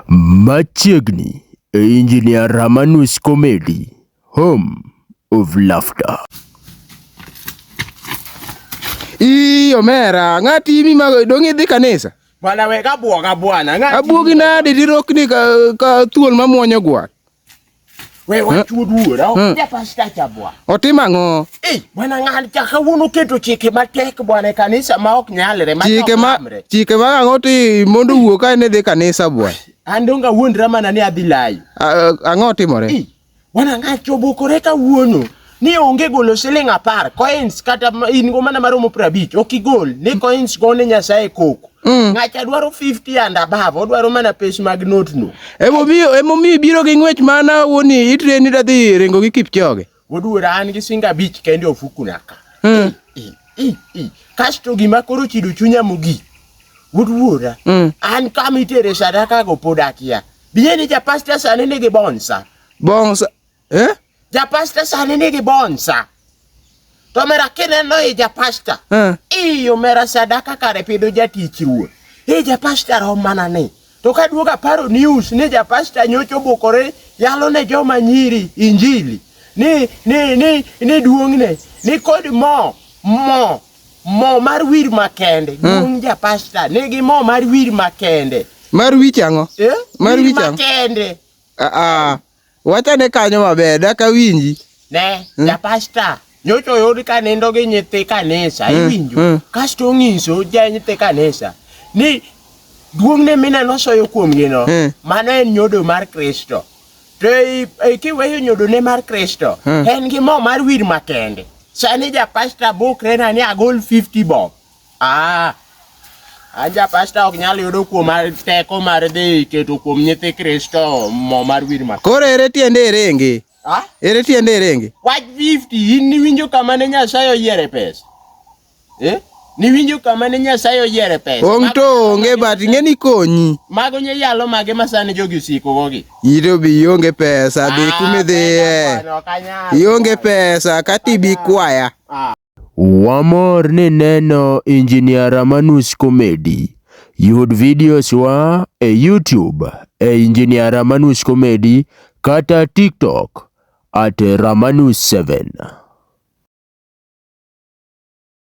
Machiegni e Engineer Ramanus Comedy, home of laughter. Ii omera, ng'ati imi ma dong' idhi kanisa? Bwana we kabuoga bwana. Ng'ati Abuogi nade tirokni ka, ka thuol mamuonyo gwal. We wach wuod wuora. Ok ja pasta cha bwana. Otim ang'o? Eh, bwana ng'ani cha kawuono oketo chike matek bwana e kanisa ma ok nyalre ma Chike ok ma lamre. chike mag ang'o ti mondo wuo ka ne dhi kanisa bwana. An donge awuondra mana ni adhi layi. A- Ang'o timore? Eh, Bwana ng'acho obokore kawuono ni onge golo siling apar coins kata in go mana maromo 50 ok igol ni coins go ne Nyasaye koko. Ng'acha dwaro 50 and above odwaro mana pes mag note no. Emomiyo emomiyo ibiro gi ng'wech mana wuoni itreni dadhi ringo gi Kipchoge. Wuod an gi singa abich kende ofukuna ka. Mm. I, i, i. Kasto gima koro chido chunya mogik. Wuod wuora. Mm. An kama itere sadaka go pod akia. Biye ni japasta sani nigi bonsa. Bonsa. Eh? Japasta sani nigi bonsa. To mera kineno i japasta. Eh. Iyo mera sadaka kare pidho jatich ruoth. E japasta rom mana ni. To kaduogo aparo news ni japasta nyocha obukore yalo ne joma nyiri injili. Ni ni ni ni duong'ne ni kod mo mo mo mar wir makende. Duong' japasta nigi mo mar wir makende. Mar wich ang'o? Eh? Mar Wir wich ang'o? makende. Ah, ah. Wachane kanyo maber, dak awinji. Ne, japasta nyocha oyud ka nindo gi nyithi kanisa, iwinjo? Kasto ong'iso ja nyithi kanisa ni duong'ne mineno soyo kuomgino, mano en nyodo mar Kristo. To e, e, kiweyo nyodone mar Kristo, en gi mo mar wir makende. Sani japasta bukre na ni agol 50 bob. Ah, an japasta ok nyal yudo kuom mar teko mar dhi keto kuom nyithi Kristo mo mar wir makende. Koro ere tiende eringi? Ah? Ere tiende eringi? Wach 50 in niwinjo kama ne Nyasaye oyiere pesa. Eh? Niwinjo kama ne Nyasaye oyiere pesa. Ong to onge but ing'e ni konyi. Mago nye yalo mage ma sani jogi osiko gogi. Iro bi ionge pesa, dhi Ah, kuma idhiye. bwana, ok anyal. Ionge pesa kata ibi kwaya. Ah. Wamor ni neno Engineer Ramanus Comedy. Yud videos wa e YouTube e Engineer Ramanus Comedy kata TikTok at Ramanus 7.